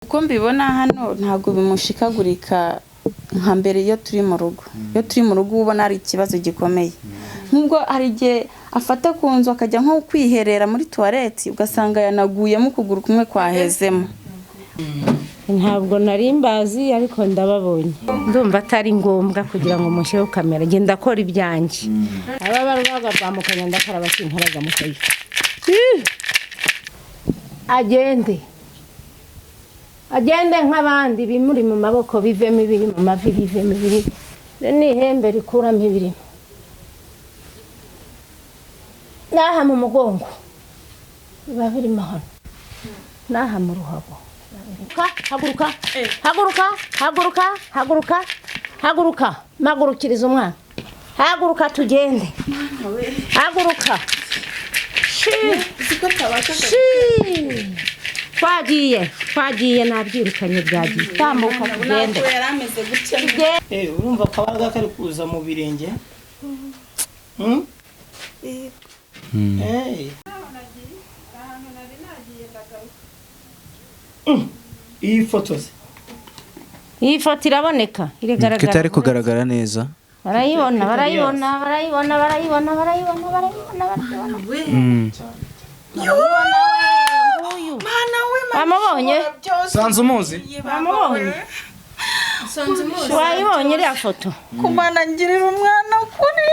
Uko mbibona hano, ntabwo bimushikagurika nka mbere iyo turi mu rugo. Iyo turi mu rugo uba ubona hari ikibazo gikomeye, nk'ubwo hari igihe afata ku nzu akajya nko kwiherera muri toilette, ugasanga yanaguyemo, ukuguru kumwe kwahezemo. Ntabwo nari mbazi, ariko ndababonye. Ndumva atari ngombwa kugira ngo mushyireho kamera. Genda akora ibyanjye. Aba barwaga bwamukanya, ndakaraba, sinkaraga mukayo. Agende, agende nk'abandi. Ibimuri mu maboko bivemo, ibiri mu mavi bivemo, ibiri n'ihembe rikuramo ibirimo n'aha mu mugongo biba birimo hano n'aha mu ruhago. Haguruka, haguruka, haguruka, haguruka, haguruka, mpagurukiriza umwana. Haguruka tugende, haguruka. Shi shi, twagiye, twagiye, nabyirukanye, byagiye. Tambuka tugende. Yari ameze gutya. Urumva akabaraga kari kuza mu birenge? Hmm? Iyi foto se? Iyi foto iraboneka, iragaragara. Kitari kugaragara neza. Barayibona, barayibona, barayibona, barayibona, barayibona, barayibona, barayibona. Nguyu bamubonye. Sanze umuzi. Bamubonye. Wayibonye iriya foto? Kumana ngirira umwana kuri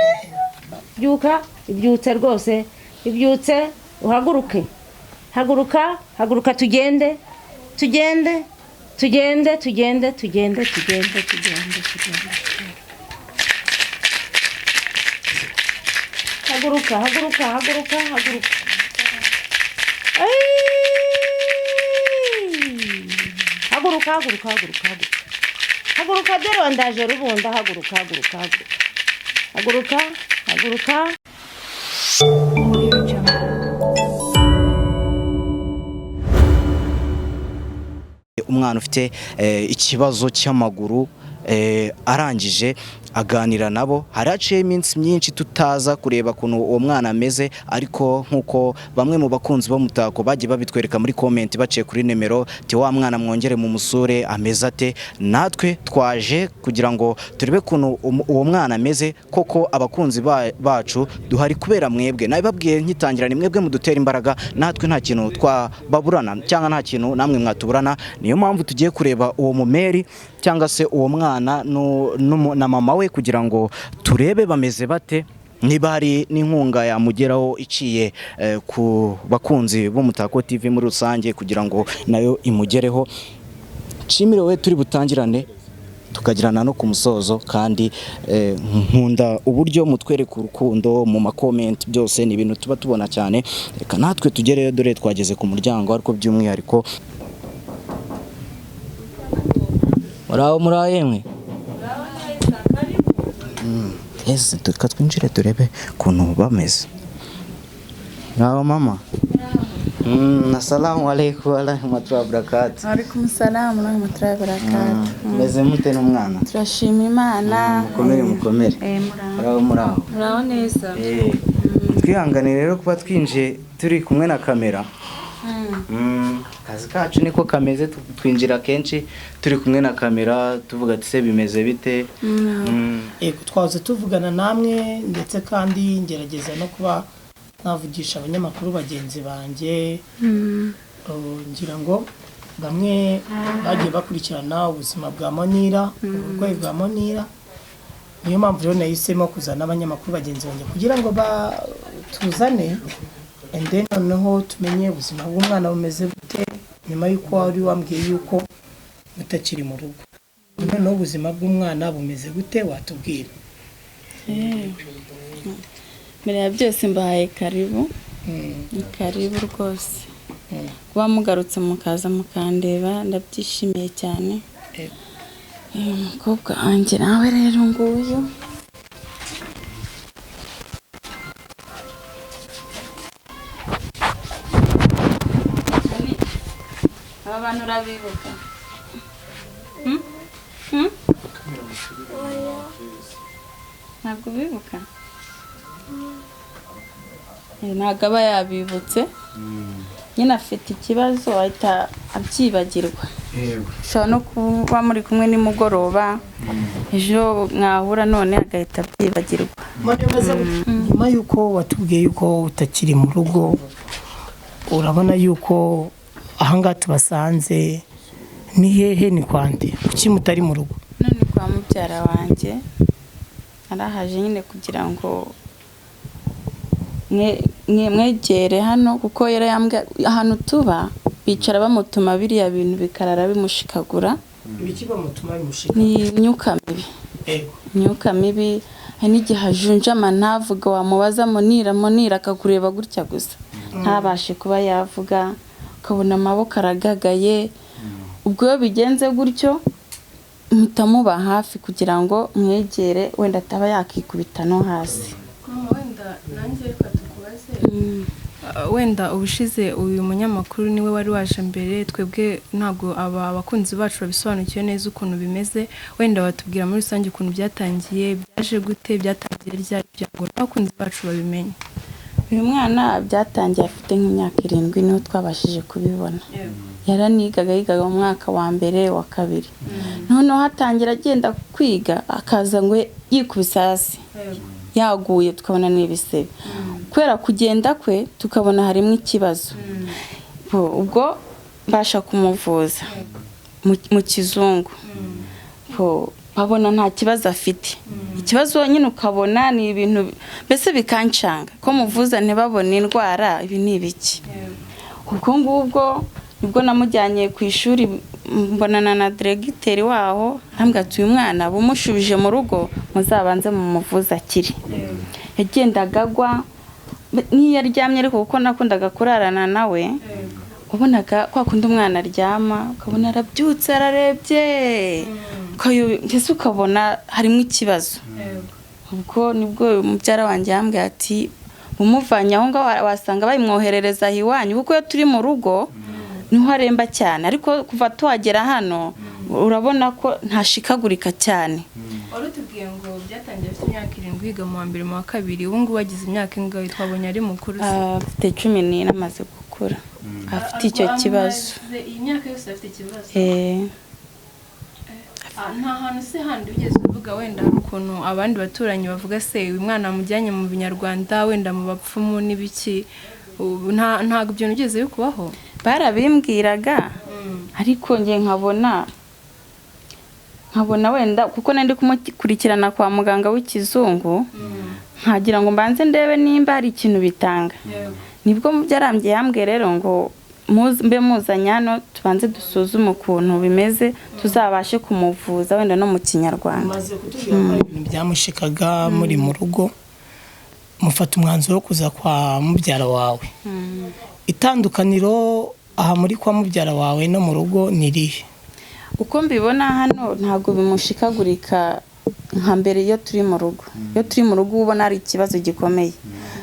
Byuka, ibyutse rwose, ibyutse, uhaguruke. Haguruka, haguruka tugende, tugende, tugende, tugende, tugende, tugende, tugende, tugende. Haguruka, haguruka, haguruka, haguruka. Ayy! Haguruka, haguruka, haguruka, haguruka, haguruka. Dore ndaje rubunda. Haguruka, haguruka, haguruka, haguruka, haguruka. Audio Jungle. Umwana ufite ikibazo cy'amaguru, arangije aganira nabo. Hari haciyeho iminsi myinshi tutaza kureba ukuntu uwo mwana ameze, ariko nk'uko bamwe mu bakunzi b'umutako bagiye babitwereka muri comment baciye kuri nimero, ti wa mwana mwongere mu musure ameze ate, natwe twaje kugira ngo turebe ukuntu uwo mwana ameze. Koko abakunzi bacu duhari kubera mwebwe. Nabibabwiye nkitangira, ni mwebwe mudutera imbaraga, natwe nta kintu twababurana cyangwa nta kintu namwe mwatuburana. Niyo mpamvu tugiye kureba uwo mumeri cyangwa se uwo mwana na mama we, kugira ngo turebe bameze bate, niba hari n'inkunga yamugeraho iciye ku bakunzi b'Umutako TV muri rusange, kugira ngo nayo imugereho. Nshimire we turi butangirane tukagirana no ku musozo, kandi nkunda uburyo mutwereka urukundo mu ma comment. Byose ni ibintu tuba tubona cyane. Reka natwe tugereyo. Dore twageze ku muryango, ariko by'umwihariko muraho, muraho yemwe. Ese reka twinjire turebe ukuntu bameze. Muraho mama. Assalamu alaikum warahmatullahi wabarakatuh. Alaikum salamu warahmatullahi wabarakatuh. Meze mute n'umwana? Turashima Imana. Mukomere, mukomere. Muraho. Muraho, muraho. Muraho neza. Twihanganire rero kuba twinjiye turi kumwe na kamera. Akazi kacu niko kameze, twinjira kenshi turi kumwe na kamera, tuvuga ati se bimeze bite? Yego, twahoze tuvugana namwe, ndetse kandi ngerageza no kuba navugisha abanyamakuru bagenzi banjye. Ngira ngo bamwe bagiye bakurikirana ubuzima bwa Monira, uburwayi bwa Monira. Niyo mpamvu rero nahisemo kuzana abanyamakuru bagenzi banjye kugira ngo tuzane and then noneho tumenye ubuzima bw'umwana bumeze bute, nyuma y'uko wari wambwiye yuko mutakiri mu rugo. Noneho ubuzima bw'umwana bumeze gute, watubwira? Mbere ya byose mbahaye karibu. Ni karibu rwose. Kuba mugarutse mukaza mukandeba, ndabyishimiye cyane. Umukobwa wanjye nawe rero nguyu. Aba bantu urabibuka? Hmm? Hmm? Ntabwo ubibuka? Ntabwo aba yabibutse. Nyine afite ikibazo ahita abyibagirwa. Ushobora no kuba muri kumwe nimugoroba, ejo mwahura none agahita abyibagirwa. Nyuma y'uko watubwiye yuko utakiri mu rugo, urabona yuko ahangaha tubasanze ni hehe, ni kwande, kuki mutari mu rugo? None kwa mubyara wanjye narahaje nyine kugira ngo mwegere hano, kuko yari yambwiye ahantu tuba bicara bamutuma biriya bintu bikarara bimushikagura. Ibiki bamutuma bimushika? Ni imyuka mibi. Imyuka mibi, hari n'igihe ajunjama ntavuga, wamubaza munira munira akakureba gutya gusa, ntabashe kuba yavuga, ukabona amaboko aragagaye. Ubwo iyo bigenze gutyo mpita muba hafi kugira ngo mwegere, wenda ataba yakikubita no hasi. Wenda nanjye reka tukubaze, wenda ubushize uyu munyamakuru niwe wari waje mbere, twebwe ntabwo aba bakunzi bacu babisobanukiwe neza ukuntu bimeze. Wenda batubwira muri rusange ukuntu byatangiye, byaje gute, byatangiye ryari, kugira ngo n'abakunzi bacu babimenye. Uyu mwana byatangiye afite nk'imyaka 7, niho twabashije kubibona. Yaranigaga, yigaga mu mwaka wa mbere wa kabiri, noneho atangira agenda kwiga akaza ngo yikubise hasi yaguye, tukabona ni ibisebe. Kubera kugenda kwe tukabona harimo ikibazo. Ubwo mbasha kumuvuza mu kizungu, babona nta kibazo afite. Ikibazo nyine ukabona ni ibintu mbese bikancanga ko muvuza ntibabone indwara, ibi ni ibiki. Ubwo ngubwo nibwo namujyanye ku ishuri, mbonana na diregiteri waho, arambwira ati uyu mwana bumushubije mu rugo muzabanze mumuvuze akire. Yagendaga agwa n'iyo aryamye, ariko kuko nakundaga kurarana nawe, wabonaga kwa kundi umwana aryama ukabona arabyutse ararebye, mbese ukabona harimo ikibazo. Ubwo nibwo mubyara wanjye yambwiye ati umuvanye aho ngaho wasanga bayimwoherereza aho iwanyu, kuko iyo turi mu rugo niho aremba cyane, ariko kuva tuhagera hano urabona ko ntashikagurika cyane. Wari utubwiye ngo byatangiye afite imyaka 7, yiga mu wa mbere, mu wa kabiri, ubu ngubu agize imyaka ingahe? Twabonye ari mukuru. Afite 14, amaze gukura afite icyo kibazo. Iyi myaka yose afite ikibazo? Nta hantu se handi wigeze uvuga wenda hari ukuntu abandi baturanyi bavuga se uyu mwana amujyanye mu binyarwanda, wenda mu bapfumu n'ibiki, ntabwo ibyo bigeze bikubaho? Barabimbwiraga, ariko njye nkabona wenda kuko nari kumukurikirana kwa muganga w'ikizungu, nkagira ngo mbanze ndebe nimba hari ikintu bitanga. Nibwo mubyarambye yambwiye rero ngo mbe muzanye hano tubanze dusuzume ukuntu bimeze, tuzabashe kumuvuza wenda no mu kinyarwanda. Maze kutubwira ko ibintu byamushikaga muri mu rugo, mufata umwanzuro wo kuza kwa mubyara wawe. Itandukaniro aha muri kwa mubyara wawe no mu rugo ni irihe? Uko mbibona hano ntabwo bimushikagurika nka mbere iyo turi mu rugo. Iyo turi mu rugo ubona hari ikibazo gikomeye.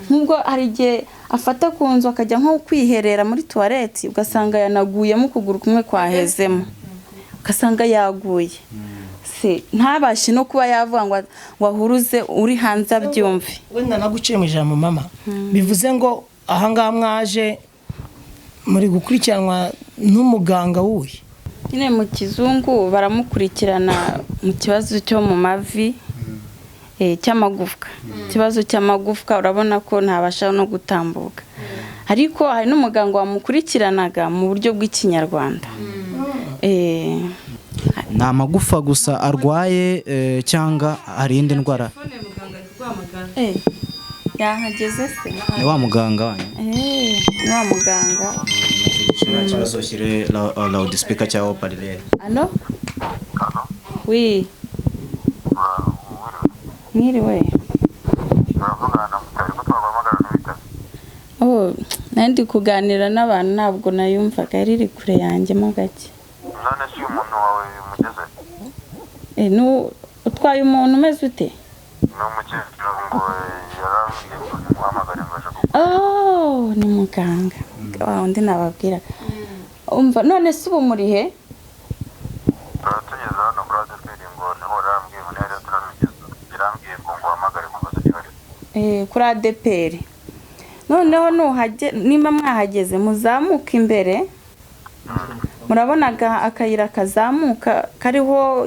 Nk'ubwo hari igihe afata ku nzu akajya nko kwiherera muri tuwareti, ugasanga yanaguyemo, ukuguru kumwe kwahezemo, ugasanga yaguye, ntabashe no kuba yavuga ngo ahuruze uri hanze abyumve. Wenda naguciye mu ijambo mama, bivuze ngo ahangaha mwaje muri gukurikiranwa n'umuganga wuhe? Nyine mu kizungu baramukurikirana mu kibazo cyo mu mavi, cy'amagufwa. Ikibazo cy'amagufwa urabona ko ntabasha no gutambuka, ariko hari n'umuganga wamukurikiranaga mu buryo bw'ikinyarwanda. Ni amagufa gusa arwaye cyangwa hari indi ndwara? Yahageze se? Ni wa muganga wanyu? Ni wa muganga. Ikibazo ushyire loudspeaker cyangwa parleur. Allo? Oui. Mwiriwe. Oh, nandi kuganira n'abantu ntabwo nayumvaga, yari iri kure yanjye mo gake. None si umuntu wawe mugeze? Utwaye umuntu umeze ute? Ni umukecuru ngo yarambwiye ngo muhamagare ngo aje gukora. Oh, ni muganga. Wa undi nababwira. Umva none se ubu muri he? Tugeze hano kuri ADEPR ngo niho yarambwiye ngo niho turamugeza. Yarambwiye ngo nguhamagare ngo baze niba ari. Kuri ADEPR. Noneho nimba mwahageze muzamuka imbere, murabona akayira kazamuka kariho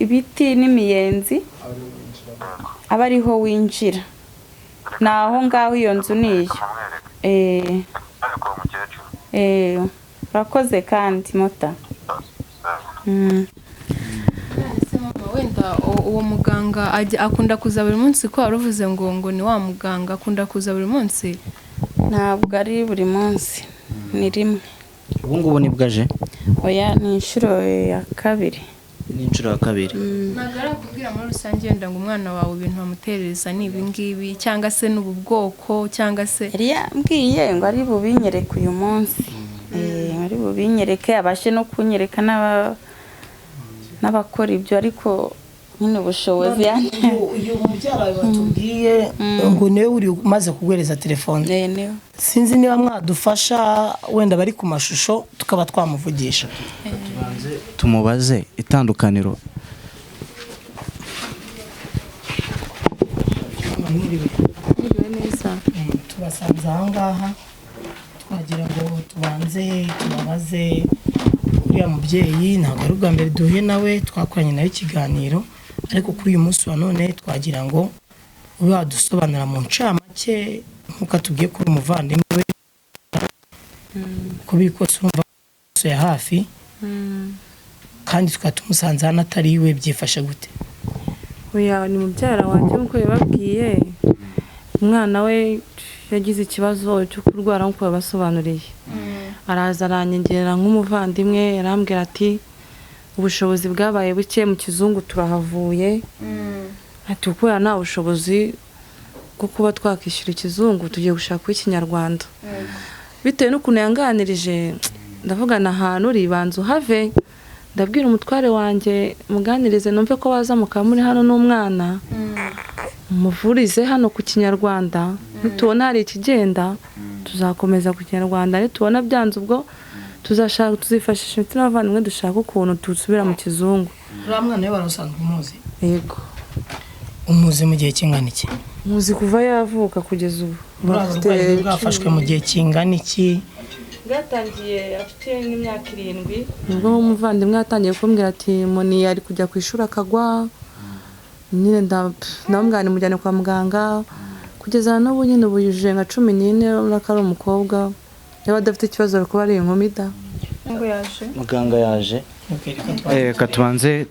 ibiti n'imiyenzi, aba ariho winjira. Ni aho ngaho iyo nzu niyo. Mumwereke. Ariko uwo mukecuru. Urakoze kandi mota. Ese mama, wenda uwo muganga akunda kuza buri munsi? Ko wari uvuze ngo ni wa muganga akunda kuza buri munsi? Ntabwo ari buri munsi, ni rimwe. Ubu ngubu nibwo aje? Oya, ni inshuro ya kabiri. Ni inshuro ya kabiri. Ntabwo arakubwira muri rusange wenda ngo umwana wawe ibintu bamuterereza ni ibi ngibi, cyangwa se ni ubu bwoko, cyangwa se? Yari yambwiye ngo ari bubinyereke uyu munsi. Ari bubinyereke, abashe no kunyereka n'abakora ibyo, ariko nyine ubushobozi Uyu mubyara wawe watubwiye ngo niwe uri umaze kuguhereza telefone? Niwe. Sinzi niba mwadufasha wenda bari ku mashusho tukaba twamuvugisha. Tumubaze itandukaniro. Mwiriwe? Mwiriwe neza. Tubasanze aha ngaha, twagira ngo tubanze tubabaze uriya mubyeyi. Ntabwo ari ubwa mbere duhuye nawe, twakoranye nawe ikiganiro, ariko kuri uyu munsi wa none twagira ngo ube wadusobanura mu ncamake, nk'uko atubwiye ko uri umuvandimwe we, uko biri kose urumva ya hafi, kandi tukaba tumusanze hano atari iwe. Byifashe gute? Oya, ni mubyara wanjye nk'uko yababwiye. Umwana we yagize ikibazo cyo kurwara nk'uko yabasobanuriye, araza aranyegera nk'umuvandimwe, arambwira ati ubushobozi bwabaye buke, mu kizungu turahavuye, ati kubera nta bushobozi bwo kuba twakishyura ikizungu tugiye gushaka uw'ikinyarwanda. Bitewe n'ukuntu yanganirije, ndavugana ahantu uri banza uhave, ndabwira umutware wanjye muganirize numve ko waza mukaba muri hano n'umwana, muvurize hano ku kinyarwanda. Nitubona hari ikigenda tuzakomeza ku kinyarwanda, nitubona byanze ubwo tuzashaka, tuzifashisha inshuti n'abavandimwe dushaka ukuntu dusubira mu kizungu. Uriya mwana we wari usanzwe umuzi? Yego. Umuzi mu gihe kingana iki? Muzi kuva yavuka kugeza ubu. Buriya burwayi bwe bwafashwe mu gihe kingana iki? Bwatangiye afite nk'imyaka 7, nibwo umuvandimwe yatangiye kumbwira ati Moni ari kujya ku ishuri akagwa nyine, ndamubwira nimujyane kwa muganga. Kugeza n'ubu nyine ubu yujuje nka 14, urabona ko ari umukobwa, yaba adafite ikibazo ari kuba ari inkumi da. Ngo yaje. Muganga yaje. Reka tubanze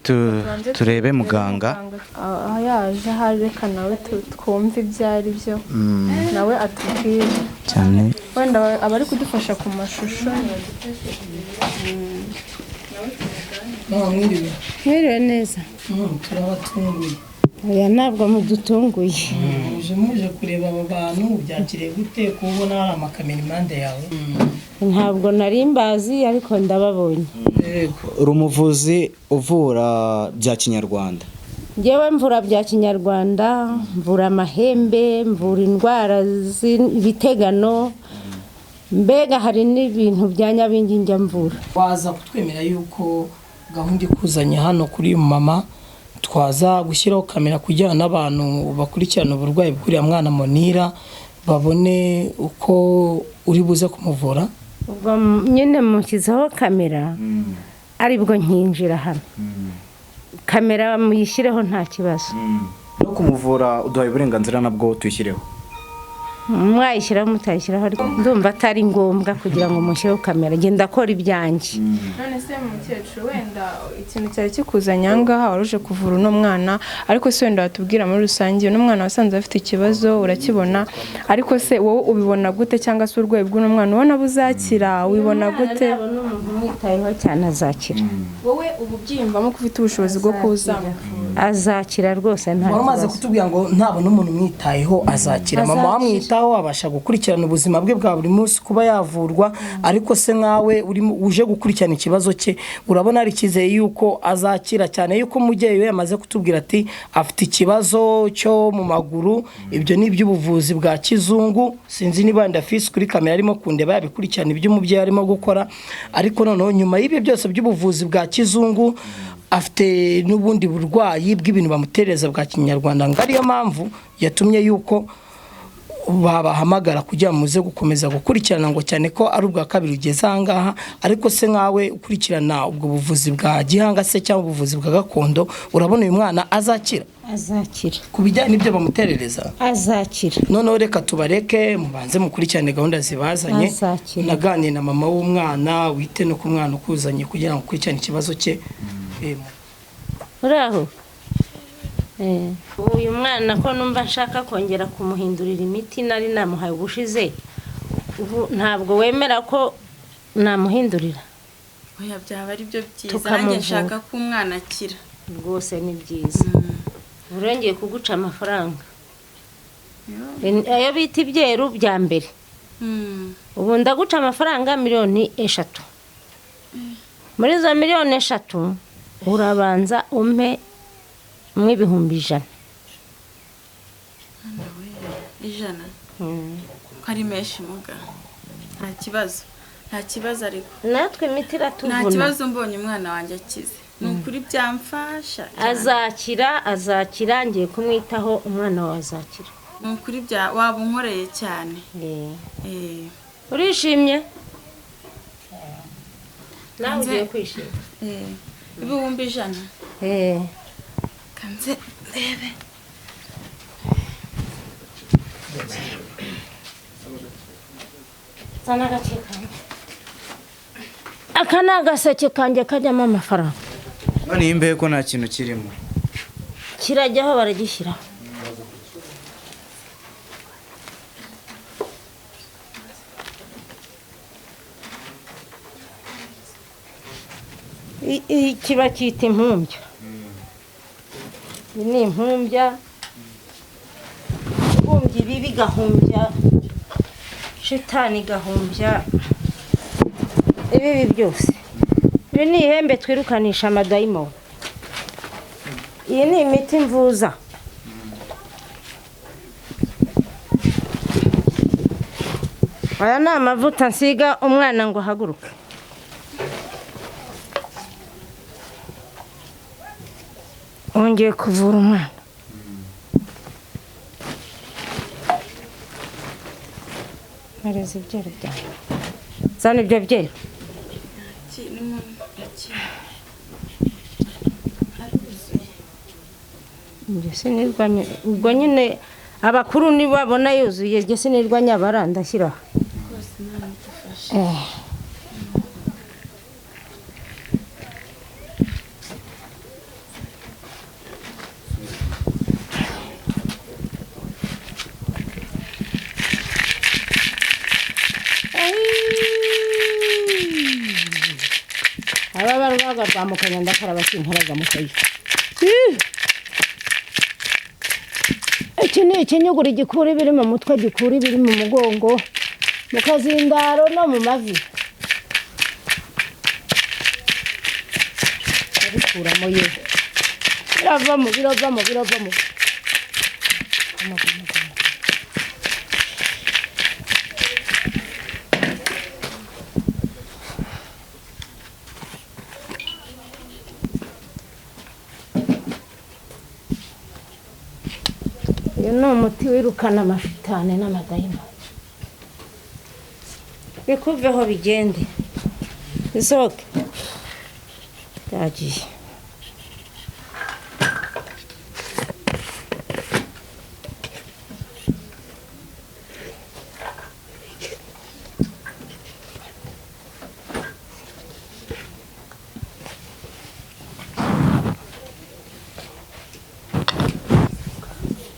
turebe muganga. Aha yaje ahari, reka nawe twumve ibyo ari byo, nawe atubwire. Cyane. Wenda abari kudufasha ku mashusho. Mama, mwiriwe? Mwiriwe neza. Turabatunguye. Oya, ntabwo mudutunguye. Muje kureba aba bantu, byakiriye gute kubona hari amakamera impande yawe? Ntabwo nari mbazi, ariko ndababonye. Yego. Uri umuvuzi uvura bya kinyarwanda? Njyewe mvura bya kinyarwanda, mvura amahembe, mvura indwara z'ibitegano, mbega hari n'ibintu bya nyabingi njya mvura. Waza kutwemera yuko gahunda ikuzanye hano kuri uyu mama twaza gushyiraho kamera kugira n'abantu bakurikirana uburwayi bw'uriya mwana Monira babone uko uri buze kumuvura? Ubwo nyine mushyizeho kamera aribwo nkinjira hano, kamera muyishyireho nta kibazo. No kumuvura uduhaye uburenganzira nabwo tuyishyireho? Mwayishyiraho mutayishyiraho, ariko ndumva atari ngombwa kugira ngo mushyireho kamera, ngenda akora ibyanjye. None se mukecuru, wenda ikintu cyari kikuzanye aha ngaha wari uje kuvura uno mwana, ariko se wenda watubwira muri rusange, uno mwana wasanze afite ikibazo urakibona, ariko se wowe ubibona gute, cyangwa se uburwayi bw'uno mwana ubona buzakira, ubibona gute? Nabona umuntu umwitayeho cyane azakira. Wowe ubu ubyiyumvamo ko ufite ubushobozi bwo kuzamuvura? Azakira rwose, nta Wari umaze kibazo. kutubwira ngo ntabona umuntu umwitayeho azakira. Mama wamwitaho abasha gukurikirana ubuzima bwe bwa buri munsi, kuba yavurwa, ariko se nkawe uje gukurikirana ikibazo cye, urabona hari icyizere yuko azakira, cyane yuko umubyeyi we yamaze kutubwira ati afite ikibazo cyo mu maguru, ibyo ni iby'ubuvuzi bwa kizungu. Sinzi niba wenda fisi kuri kamera arimo kundeba yabikurikirana ibyo umubyeyi arimo gukora, ariko noneho nyuma y'ibyo byose by'ubuvuzi bwa kizungu afite n'ubundi burwayi bw'ibintu bamutereza bwa kinyarwanda, ngo ariyo mpamvu yatumye yuko Babahamagara kugira muze gukomeza gukurikirana, ngo cyane ko ari ubwa kabiri ugeze aha ngaha. Ariko se nkawe ukurikirana ubwo buvuzi bwa gihanga se cyangwa ubuvuzi bwa gakondo, urabona uyu mwana azakira? Azakira. Ku bijyanye n'ibyo bamuterereza? Azakira. Noneho reka tubareke mubanze mukurikirane gahunda zibazanye. Azakira. Naganiye na mama w'umwana, wite no ku mwana ukuzanye kugira ngo ukurikirane ikibazo cye. Uraho. Uyu mwana ko numva nshaka kongera kumuhindurira imiti nari namuhaye ubushize, ubu ntabwo wemera ko namuhindurira? Oya, byaba ari byo byiza. Tukamuvura. Nanjye nshaka ko umwana akira. Rwose ni byiza. Urengeye kuguca amafaranga ayo bita ibyeru bya mbere. Ubu ndaguca amafaranga 3 miliyoni. Muri izo 3 miliyoni urabanza umpe 100,000. 100 ko ari menshi muga? Nta kibazo, nta kibazo, ariko Natwe imiti nta iratuvuna. kibazo, mbonye umwana wanjye akize, ni ukuri byamfasha cyane. Azakira, azakira, ngiye kumwitaho, umwana wawe azakira. Ni ukuri bya waba unkoreye cyane. Urishimye nawe? Ugiye kwishima. 100,000? Eh. Kanze ndebe. Zana agake kanjye. Aka ni agaseke kanjye kajyamo amafaranga. None iyi mbehe ko nta kintu kirimo? Kirajyaho, baragishyiraho. Kiba cyita impumbya. Iyi ni impumbya, ibumbya ibibi, igahumbya shitani, igahumbya ibibi byose. Iri ni ihembe twirukanisha amadayimoni. Iyi ni imiti mvuza. Aya ni amavuta nsiga umwana ngo ahaguruke. Wongeye kuvura umwana. Mpereza ibyero byawe, zana ibyo byero. Kirimo iki? Aruzuye. Njye sinirwa ubwo nyine abakuru nibabona yuzuye, njye sinirwa nyabara, ndashyiraho. Rwose Imana idufashe. Aba barwaga rwa mukanya ndakaraba sinkaraga mukayi. Iki ni ikinyuguri gikura ibiri mu mutwe, gikura ibiri mu mugongo, mu kazindaro no mu mavi. Bikuramo ye, biravamo, biravamo, biravamo. Vamo, vamo, vamo. Uyu ni umuti wirukana amashitani n'amadayimoni, bikuveho, bigende, bisohoke, byagiye.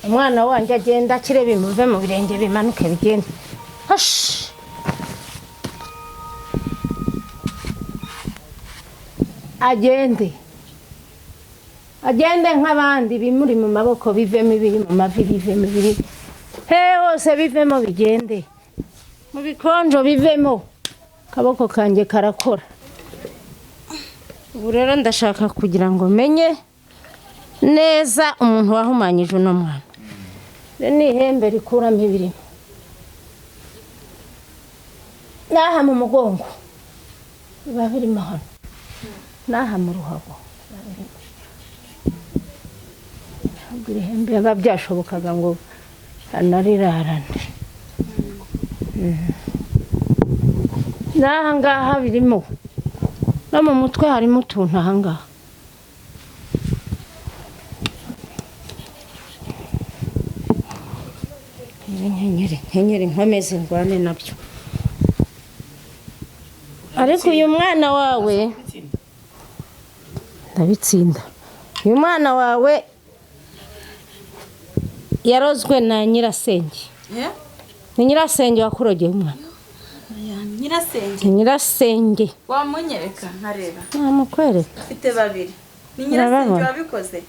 Umwana wanjye agenda akire, bimuve mu birenge, bimanuke, bigende. Hashi! Agende, agende nk'abandi, bimuri mu maboko bivemo, ibiri mu mavi bivemo, ibiri he hose bivemo, bigende, mu bikonjo bivemo. Akaboko kanjye karakora. Ubu rero ndashaka kugira ngo menye neza umuntu wahumanyije uno mwana. Iri ni ihembe rikuramo ibirimo n'aha mu mugongo biba birimo hano, n'aha mu ruhago biba birimo. Ntabwo iri hembe biba byashobokaga ngo anarirarane. N'aha ngaha birimo, no mu mutwe harimo utuntu aha ngaha. Nkenyere nkenyere nkomeze ndwane nabyo. Ariko uyu mwana wawe ndabitsinda. Uyu mwana wawe yarozwe na nyirasenge. Ni nyirasenge wakurogeye umwana. Nyirasenge. Nyirasenge. Wamunyereka nkareba. Namukwereka. Mfite babiri. Ni nyirasenge wabikoze.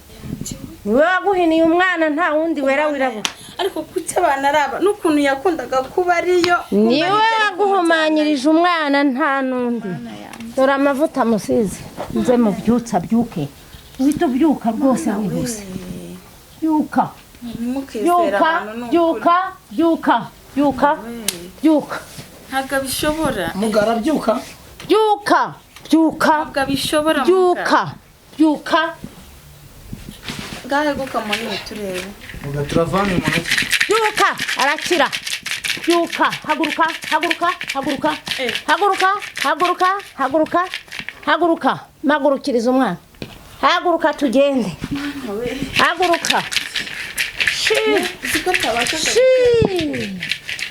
Niwe waguhiniye umwana, nta wundi wera wirabura. Ariko kuki abana araba n'ukuntu yakundaga kuba ariyo. Niwe waguhumanyirije umwana, nta n'undi. Dore amavuta amusize. Nze mubyutsa abyuke. Uhita ubyuka rwose wihuse. Byuka. Byuka, byuka, byuka, byuka, byuka. Ntabwo abishobora. Mugara byuka. Byuka, byuka. Ntabwo abishobora. Byuka, byuka. Ngahe guka munini turebe. Turavana umuneke. Byuka, arakira. Byuka, haguruka, haguruka, haguruka. Haguruka, haguruka, haguruka. Haguruka, mpagurukiriza umwana. Haguruka tugende. Haguruka. Shi. Shi.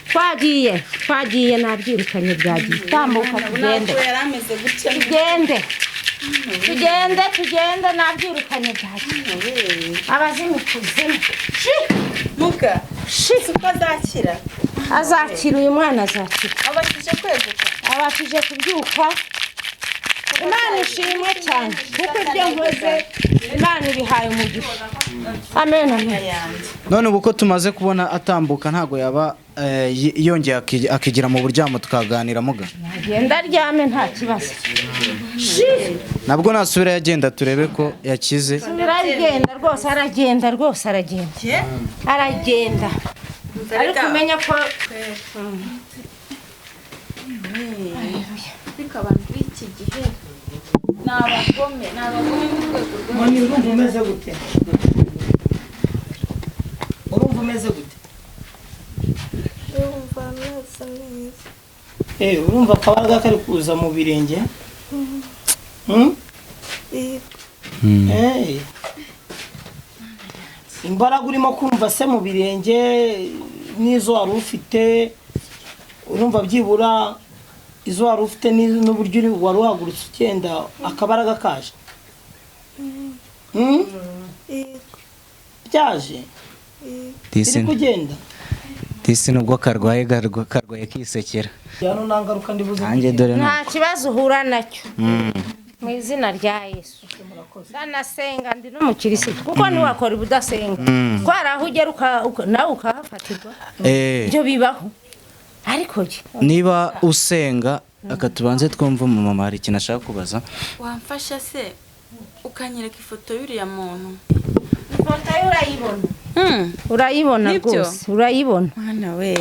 Twagiye, twagiye nabyirukanye byagiye. Tambuka tugende. Tugende. Tugende, tugende nabyirukanye byagiye. Abazimu kuzimu. Shi. Muka. Shi. Uko azakira. Azakira, uyu mwana azakira. Abashije kweguka. Abashije kubyuka. Imana ishimwe cyane kuko ibyo nkoze Imana ibihaye umugisha. Amen, amen. None ubu ko tumaze kubona atambuka, ntago yaba yongeye akigira mu buryamo tukaganira muga? Agenda aryame nta kibazo. Nabwo nasubira yagenda turebe ko yakize. Aragenda rwose, aragenda rwose, aragenda. Aragenda. Ariko umenya ko ariko abantu b'iki gihe ni abagome, ni abagome mu rwego rwo. Mami, urumva umeze gute? Urumva umeze gute? Urumva ameze neza. Urumva akabaraga kari kuza mu birenge? Imbaraga urimo kumva se mu birenge n'izo wari ufite, urumva byibura izo wari ufite n'uburyo wari uhagurutse ugenda akabaraga kaje? Byaje? Iri kugenda? Disi nubwo karwaye karwaye kisekera. Hano nta ngaruka ndibuze. Nta kibazo uhura nacyo. Mu izina rya Yesu. Ndanasenga ndi n'umukirisitu kuko ntiwakora ubudasenga. Twari aho ugera nawe ukahafatirwa. Ibyo bibaho. Ariko niba usenga akatubanze twumva umumama hari ikintu ashaka kubaza. Wamfasha se ukanyereka ifoto y'uriya muntu? Ifoto ye urayibona. Urayibona rwose, urayibona. Mwana we.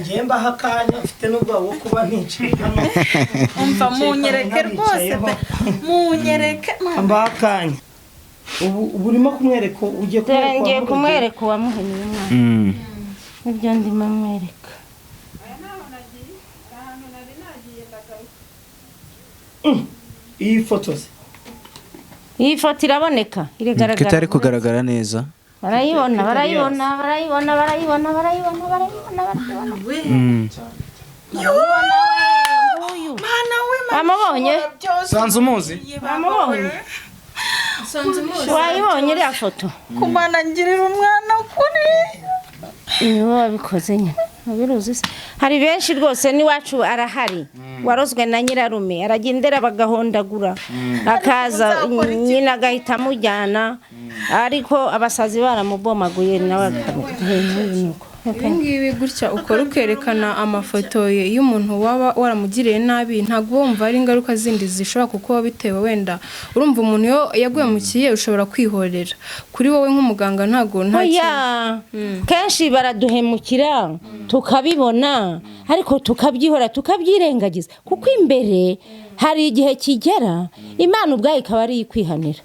Ngiye mbaha akanya mfite n'ubwoba bwo kuba nicaye hano. Umva munyereke rwose pe. Munyereke. Mbaha akanya. Ubu urimo kumwereka, ugiye kumwereka. Ngiye kumwereka uwamuhiniye umwana. Nibyo ndimo mwereka. Iyi foto se? Iyi foto iraboneka, irigaragara. Kitari kugaragara neza. Barayibona, barayibona, barayibona, barayibona, barayibona, barayibona, barayibona. Uyu. Mwana we, Bamubonye? Sanze umuzi? Bamubonye? Wayibonye iriya foto? Kumana ngirira umwana kuri. Niwe wabikoze nyine. Ntubiruzi se? Hari benshi rwose n'iwacu arahari. Warozwe na nyirarume, aragendera bagahondagura. Akaza nyina agahita amujyana, ariko abasazi baramubomaguye nawe akanuko. Ibi ngibi gutya ukora ukerekana amafoto ye y'umuntu waba waramugiriye nabi, ntabwo wumva ari ingaruka zindi zishobora kukuba bitewe wenda urumva umuntu iyo yaguhemukiye ushobora kwihorera. Kuri wowe nk'umuganga ntabwo nta kintu. Kenshi baraduhemukira tukabibona, ariko tukabyihora tukabyirengagiza, kuko imbere hari igihe kigera Imana ubwayo ikaba ari ikwihanira.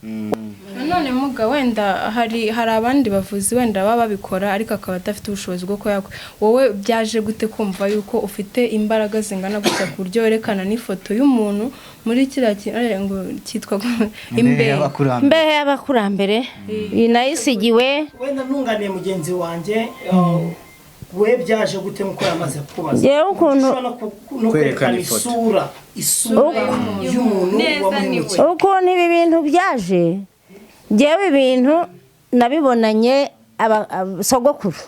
Nanone muga, wenda hari abandi bavuzi wenda baba babikora ariko akaba adafite ubushobozi bwo kuba wowe byaje gute kumva yuko ufite imbaraga zingana gutya ku buryo werekana n'ifoto y'umuntu muri kiriya kintu ngo cyitwa imbehe? Y'abakurambere. Imbehe y'abakurambere, iyi nayisigiwe. Wenda ntunganiye mugenzi wanjye, we byaje gute nk'uko yamaze kubaza? Njyewe ukuntu- Ushobora no Kwerekana kwerekana ifoto. isura y'umuntu Neza wamuhemukiye. Ukuntu ibi bintu byaje, ngewe ibintu nabibonanye sogokuru,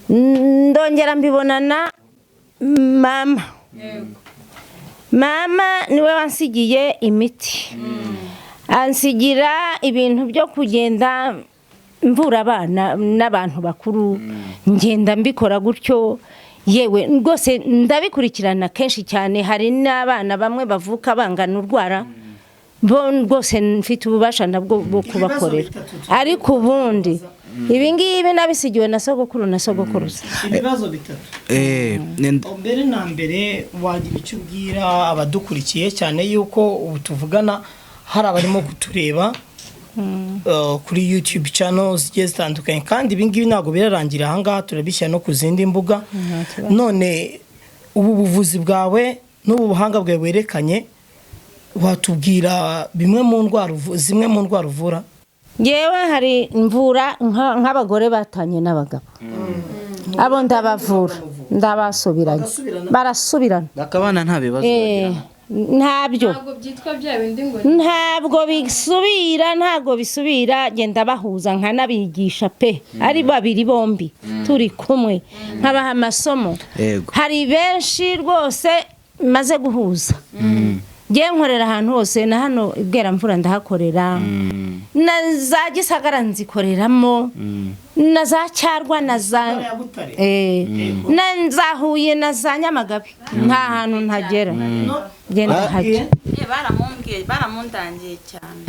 ndongera mbibonana mama. Mama niwe wansigiye imiti, ansigira ibintu byo kugenda mvura abana n'abantu bakuru. Ngenda mbikora gutyo, yewe rwose ndabikurikirana kenshi cyane. Hari n'abana bamwe bavuka bangana urwara, bo rwose mfite ububasha nabwo bwo kubakorera. Bitatu Ariko ubundi ibi ngibi nabisigiwe na sogokuru na sogokuruza. Ibibazo bitatu. Mbere na mbere, wagira icyo ubwira abadukurikiye, cyane yuko ubu tuvugana hari abarimo kutureba kuri YouTube channel zigiye zitandukanye, kandi ibi ngibi ntabwo birarangira ahangaha, turabishyira no ku zindi mbuga. None ubu buvuzi bwawe n'ubu buhanga bwawe werekanye, watubwira bimwe mu ndwara zimwe mu ndwara uvura? Ngewe hari mvura nk'abagore batanye n'abagabo, abo ndabavura, ndabasubiranya. Bagasubirana? Barasubirana. Bakabana nta bibazo bagirana. Ntabyo. Ntabwo byitwa bya bindi ngo Ntabwo bisubira, ntabwo bisubira. Genda bahuza, nkanabigisha pe, ari babiri bombi turi kumwe, nkabaha amasomo. Hari benshi rwose maze guhuza. Ngewe nkorera ahantu hose, na hano i Bweramvura ndahakorera, na za Gisagara nzikoreramo, na za Cyarwa, na za Ya Butare. Na za Huye, na za Nyamagabe, nta hantu ntagera, genda hajya. Baramumbwiye, baramundangiye cyane.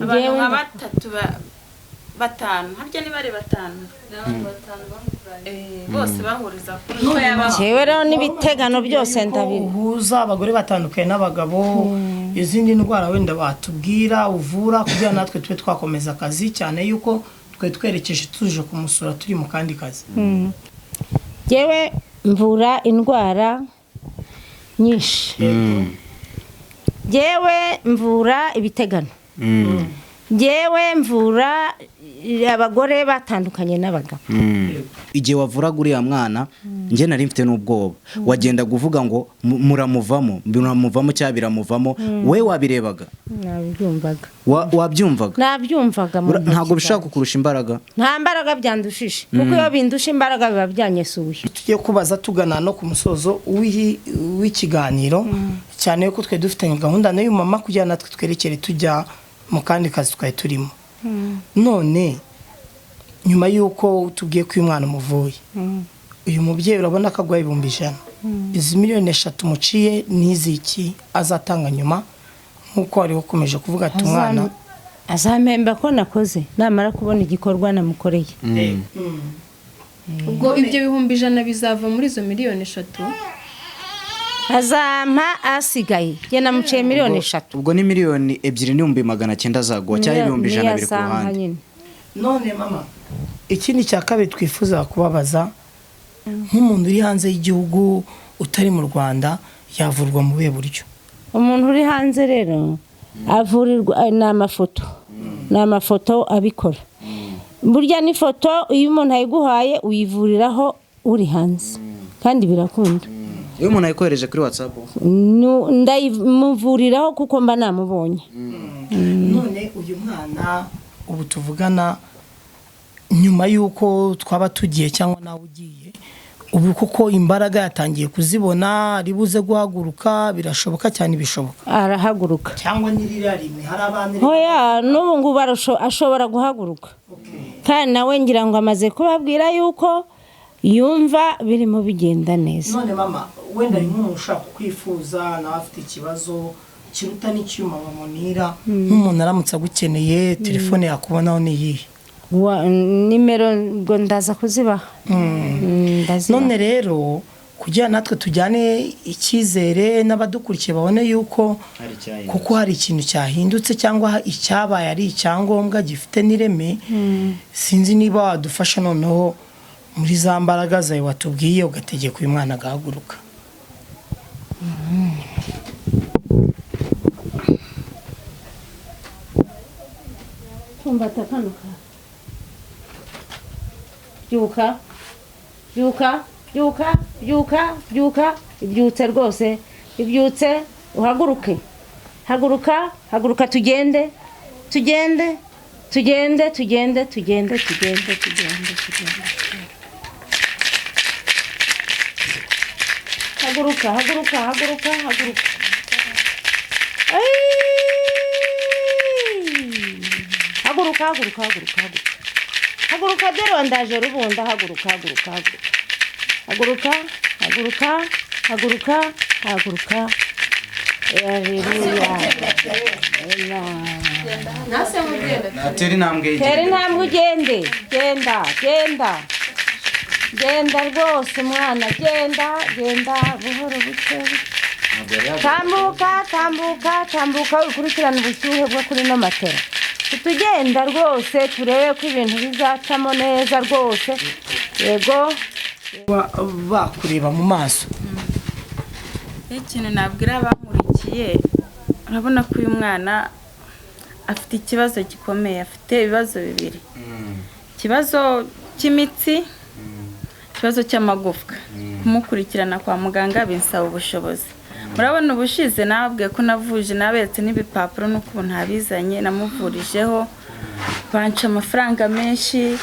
Abantu nka batatu, batanu, harya niba ari batanu, bose bahuriza kuri ko yabaho. Njyewe rero n'ibitegano byose ndabiba. Uhuza abagore batandukanye n'abagabo. Izindi ndwara wenda watubwira uvura, kugira natwe tube twakomeza akazi, cyane yuko twe twerekeje tuje kumusura turi mu kandi kazi. Njyewe mvura indwara nyinshi. Njyewe mvura ibitegano. Njyewe mvura abagore batandukanye n'abagabo. Igihe wavuraga uriya mwana, njye nari mfite n'ubwoba. Wagenda kuvuga ngo muramuvamo, muramuvamo cyangwa biramuvamo, we wabirebaga? Nabyumvaga. Wabyumvaga? Nabyumvaga mu ntoki Ntabwo bishobora zanjye. kukurusha imbaraga? Nta mbaraga byandushije, kuko iyo bindusha imbaraga biba byanyesuye. Tugiye kubaza tugana no ku musozo w'ikiganiro, cyane ko twe dufitanye gahunda n'uyu mama kugira natwe twerekere tujya mu kandi kazi twari turimo. None nyuma y'uko tubwiye ko uyu mwana umuvuye, uyu mubyeyi urabona ko aguha 100,000, izi 3 miliyoni muciye n'iziki azatanga nyuma, nk'uko wari wakomeje kuvuga ati umwana Azampemba ko nakoze namara kubona igikorwa namukoreye. Ubwo ibyo 100,000 bizava muri izo 3 miliyoni? Azampa asigaye, njye namuciye 3 miliyoni. Ubwo ni 2,900,000 azaguha, cyangwa 100,000 biri ku Niyo azampa ruhande? nyine. None mama, ikindi cya kabiri twifuza kubabaza, nk'umuntu uri hanze y'igihugu utari mu Rwanda, yavurwa mu buhe buryo? Umuntu uri hanze rero avurirwa, ni amafoto abikora. Burya n'ifoto iyo umuntu ayiguhaye uyivuriraho uri hanze, kandi birakunda. Iyo umuntu ayikohereje kuri WhatsApp? Ndayimuvuriraho kuko mba namubonye. None uyu mwana ubu tuvugana, nyuma y'uko twaba tugiye cyangwa nawe ugiye, ubu kuko imbaraga yatangiye kuzibona, ari buze guhaguruka? Birashoboka cyane, bishoboka? Arahaguruka. Cyangwa nirira rimwe hari abantu? Hoya, n'ubu ngubu ashobora guhaguruka, kandi nawe ngira ngo amaze kubabwira yuko yumva birimo bigenda neza. None mama, wenda ari nk'umuntu ushaka kwifuza, nawe afite ikibazo kiruta n'icyuma bamunira, nk'umuntu aramutse agukeneye, telefone yakubonaho ni iyihe? Nimero ngo ndaza kuzibaha. Ndazibaha. None rero Kugira natwe tujyane icyizere n'abadukurikiye babone yuko kuko hari ikintu cyahindutse cyangwa icyabaye ari icyangombwa gifite n'ireme. Sinzi niba wadufasha noneho muri za mbaraga zawe watubwiye, ugategeka uyu mwana agahaguruka. Pfumbata kano ka byuka, byuka, byuka, byuka, byuka. Ibyutse rwose, ibyutse, uhaguruke, haguruka, haguruka, tugende, tugende, tugende, tugende, tugende, tugende, tugende, tugende. Haguruka, haguruka, haguruka, haguruka. Ayy! Haguruka, haguruka, haguruka, haguruka, haguruka, dore wandaje rubunda. Haguruka, haguruka, haguruka, haguruka, haguruka, haguruka, haguruka. Haleluya. Natera intambwe. Tera intambwe ugende, genda, genda, genda rwose mwana, genda, genda buhoro, buke buke. Tambuka, tambuka, tambuka, ukurikirane ubushyuhe bwo kuri no matera. Tugenda rwose turebe ko ibintu bizacamo neza rwose. Yego. Bakureba mu maso. Ikintu nabwira abamurikiye, urabona ko uyu mwana afite ikibazo gikomeye, afite ibibazo bibiri: ikibazo cy'imitsi, ikibazo cy'amagufwa. Kumukurikirana kwa muganga binsaba ubushobozi. Murabona ubushize nababwiye ko navuje, naberetse n'ibipapuro n'uko ubu ntabizanye, namuvurijeho banca amafaranga menshi.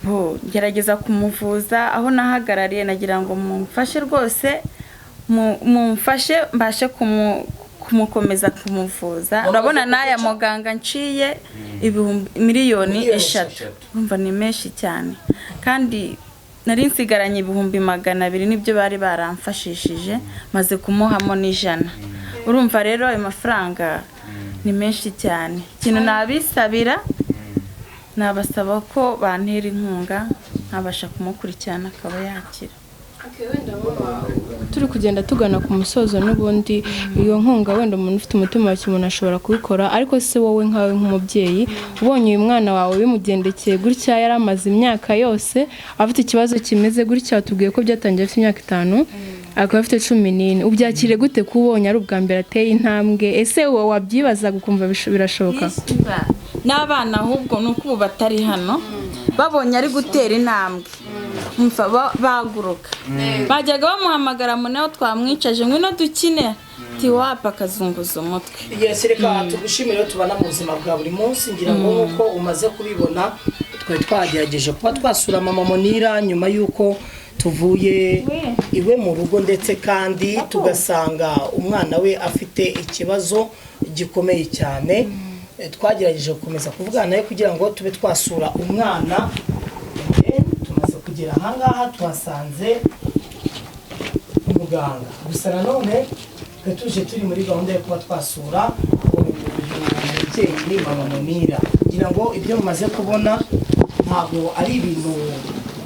Bo ngerageza kumuvuza aho nahagarariye, nagira ngo mumfashe rwose, mumfashe mbashe kumukomeza kumuvuza. Urabona n'aya muganga nciye ibihumbi 3 miliyoni, urumva ni menshi cyane, kandi nari nsigaranye 200,000, nibyo bari baramfashishije, maze kumuhamo n'ijana. Urumva rero ayo mafaranga ni menshi cyane. Ikintu nabisabira, nabasaba ko bantera inkunga nkabasha kumukurikirana akaba yakira. Turi kugenda tugana ku musozo n'ubundi. Iyo nkunga wenda umuntu ufite umutima wa kimuntu ashobora kubikora, ariko se wowe nkawe nk'umubyeyi ubonye uyu mwana wawe bimugendekeye gutya, yari amaze imyaka yose afite ikibazo kimeze gutya, watubwiye ko byatangiye afite imyaka 5, akaba afite 14, ubyakire gute ko ubonye ari ubwa mbere ateye intambwe? Ese wowe wabyibazaga ukumva birashoboka? N'abana ahubwo ni uko ubu batari hano, babonye ari gutera intambwe, umva baguruka, bajyaga bamuhamagara mu nawe twamwicaje, ngwino dukine, tiwapa akazunguza umutwe. Yes, reka tugushimire. Tubana mu buzima bwa buri munsi, ngira ngo nk'uko umaze kubibona, twari twagerageje kuba twasura mama Monira nyuma y'uko tuvuye iwe mu rugo, ndetse kandi tugasanga umwana we afite ikibazo gikomeye cyane. Twagerageje gukomeza kuvugana nawe kugira ngo tube twasura umwana. Then tumaze kugera ahangaha, tuhasanze umuganga gusa. Nanone twe tuje turi muri gahunda yo kuba twasura uyu mubyeyi mama Monira, kugira ngo ibyo mumaze kubona ntabwo ari ibintu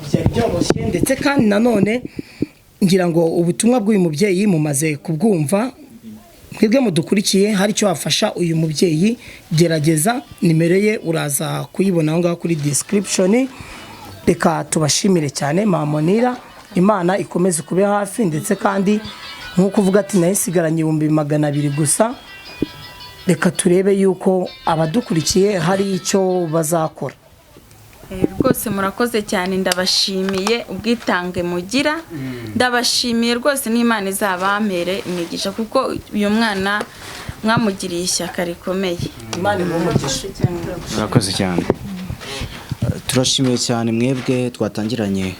byari byoroshye. Ndetse kandi nanone ngira ngo ubutumwa bw'uyu mubyeyi mumaze kubwumva. Mwebwe mudukurikiye, hari icyo wafasha uyu mubyeyi, gerageza, nimero ye uraza kuyibona aho ngaho kuri description. Reka tubashimire cyane. Mama Monira, Imana ikomeze kube hafi. Ndetse kandi nk'uko uvuga ati nayo isigaranye 200,000 gusa, reka turebe yuko abadukurikiye hari icyo bazakora. Rwose murakoze cyane, ndabashimiye ubwitange mugira, ndabashimiye rwose, n'Imana izabampere imigisha, kuko uyu mwana mwamugiriye ishyaka rikomeye. Imana iguhe umugisha. Murakoze cyane. Turashimiye cyane mwebwe twatangiranye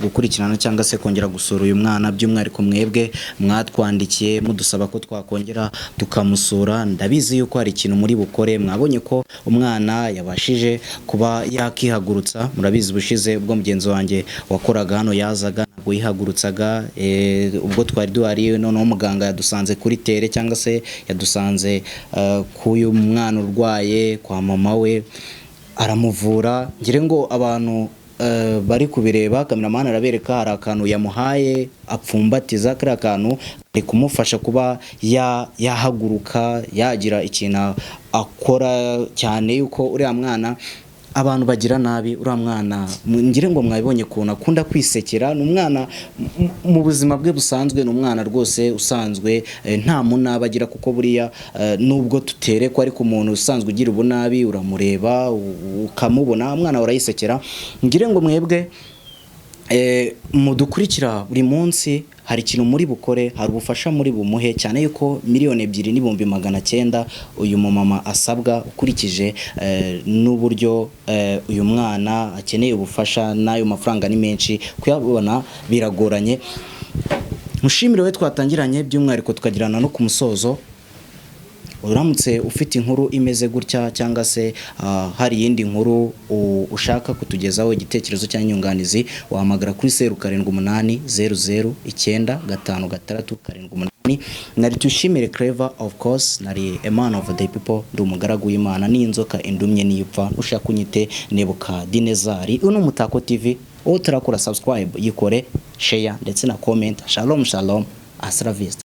gukurikirana cyangwa se kongera gusura uyu mwana, by'umwihariko mwebwe mwatwandikiye mudusaba ko twakongera tukamusura. Ndabizi yuko hari ikintu muri bukore. Mwabonye ko umwana yabashije kuba yakihagurutsa. Murabizi ubushize ubwo mugenzi wanjye wakoraga hano yazaga, ntabwo yihagurutsaga. Ubwo twari duhari, noneho muganga yadusanze kuri terrain cyangwa se yadusanze k'uyu mwana urwaye kwa mama we, aramuvura. Ngire ngo abantu bari kubireba, kameramani arabereka, hari akantu yamuhaye apfumbatiza. Kariya kantu kari kumufasha kuba yahaguruka, yagira ikintu akora, cyane yuko uriya mwana abantu bagira nabi. Uriya mwana ngire ngo mwabibonye ukuntu akunda kwisekera. Ni umwana mu buzima bwe busanzwe, ni umwana rwose usanzwe, nta munabi agira, kuko buriya nubwo tuterekwa, ariko umuntu usanzwe ugira ubunabi uramureba ukamubona. Umwana urayisekera. Ngire ngo mwebwe mudukurikira buri munsi, hari ikintu muri bukore, hari ubufasha muri bumuhe, cyane yuko 2,900,000 uyu mumama asabwa, ukurikije n'uburyo uyu mwana akeneye ubufasha, n'ayo mafaranga ni menshi, kuyabona biragoranye. Mushimire we twatangiranye, by'umwihariko tukagirana no ku musozo. Uramutse ufite inkuru imeze gutya, cyangwa se hari iyindi nkuru ushaka kutugezaho, igitekerezo cyangwa inyunganizi, wahamagara kuri 0780095678. Nari Tushimire Clever, of course nari a man of the people, ndi umugaragu w'Imana, n'inzoka indumye niyipfa, ushaka unyite Nebukadinezari. Uno Mutako TV, uwo turakora subscribe yikore, share ndetse na comment. Shalom shalom, hasta la vista.